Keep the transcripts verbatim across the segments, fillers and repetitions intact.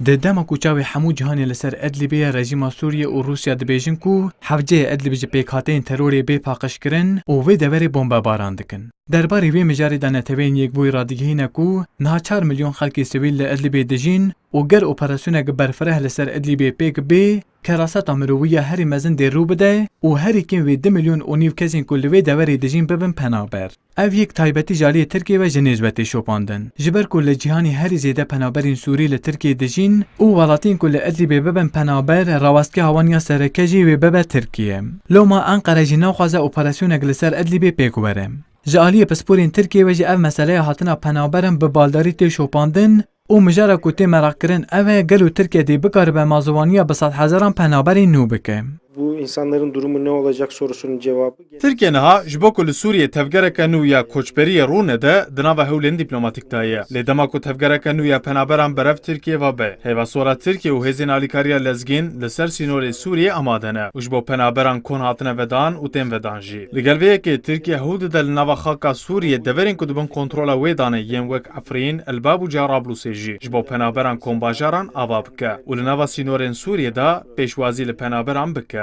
Di dema ku çavê hemû cîhanê li ser Idlibê ye, rejîma Sûriyê û Rûsya dibêjin ku hevceyê Idlib ji pêkhateyên terorê bê paqijkirin û wê deverê bombebaran dikin. Derbarê vê mijarê de Neteweyên Yekbûyî radigihîne ku niha çar milyon xelkê sivîl li Idlibê dijîn û ger operasyonek berfireh li ser Idlibê pêk bê, keraseta mirovî ya herî mezin dê rû bide û herî kêm wê du milyon û nîv kesên ku li wê deverê dijîn bibin penaber. Ev yek taybetî ji aliyê Tirkiyê ve ji nêz ve tê şopandin. Ji ber ku li cîhanê herî zêde penaberên Sûrî li Tirkiyê dijîn û welatiyên ku li Idlibê bibin penaber, rawestgeha wan ya sereke jî wê bibe Tirkiye. Loma Enqere jî naxwaze operasyonek li ser Idlibê pêk were. Ji aliyê pisporên Tirkiyê ve jî ev meseleya hatina penaberan bi baldarî tê şopandin û mijara ku tê meraqkirin ev e, gelo Tirkiye dê bikaribe mazûvaniya bi sedhezaran penaberên nû bike. Bu insanların durumu ne olacak sorusunun cevabı Tirkiye niha ji bo ku li Sûriyê tevgereke nû ya koçberiyê rû nede, di nava hewlên dîplomatîk de ye. Lê dema ku tevgereke nû ya penaberan berev Tirkiyê ve be, hêvasora Tirkiye û hêzên alîkariya lezgîn li ser sînorê Sûriyê amade ne û ji bo penaberan kon hatine vedan û tên vedan jî. Li gel vê yekê Tirkiye hewl dide li nava xaka Sûriyê deverên ku dibin kontrola wê danê yên wek Efrîn, Elbab û Cerablusê jî ji bo penaberan kombajaran ava bike û li nava sînorên Sûriyê de pêşwazî li penaberan bike.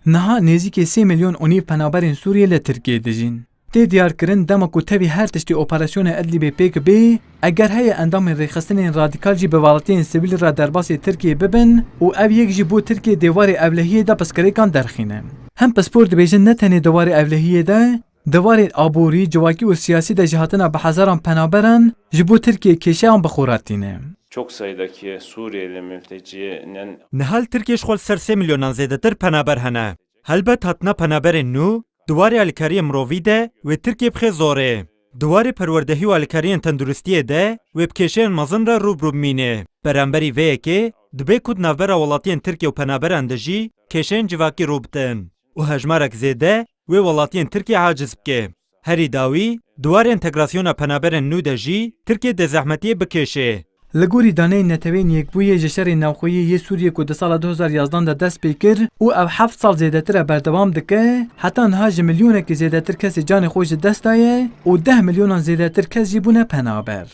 Niha nêzîkî sê milyon û nîv penaberên Sûriyê li Tirkiyê dijîn. Tê diyarkirin dema ku tevî her tiştî operasyona Idlibê pêk bê, eger heye endamên rêxistinên radîkal jî bi welatiyên sivîl re derbasî Tirkiyê bibin û ev yek jî bo Tirkiyê dê warê ewlehiyê de pirsgirêkan derxîne. Hem pispor dibêjin ne tenê di warê ewlehiyê de, di warê aborî, civakî û siyasî de jî hatina bi hezaran penaberan ji bo Tirkiyê kêşeyan bi xwe re tîne. Çok sayıdaki Suriyeli mültecinin Niha li Tirkiyê ji xwe li ser sê milyonan zêdetir penaber hene. Helbet hatina penaberên nû di warê alîkariyên mirovî de wê Tirkiye bixe zorê. Di warê perwerdehî û alîkariyên tenduristiyê de wê bi kêşeyên mezin re rû bi rû bimîne. Beramberî vê yekê dibe ku di navbera welatiyên Tirkiye û penaberan de jî kêşeyên civakî rû bidin û hejmarek zêde wê welatiyên Tirkiye aciz bike. Herî dawî, di warê entegrasyona penaberên nû de jî Tirkiye dê zehmetiyê bikêşe. Li gorî daneyên Neteweyên Yekbûyî ji şerê navxweyî yê Sûriyê ku di sala du hezar yazdan de dest pê kir û ev heft sal zêdetir e berdewam dike, heta niha ji milyonekî zêdetir kesê canê xwe ji dest daye û deh milyonan zêdetir kes jî bûne penaber.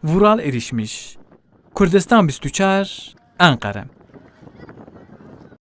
Vural Erişmiş, Kurdistan bîst û çar, Enqere.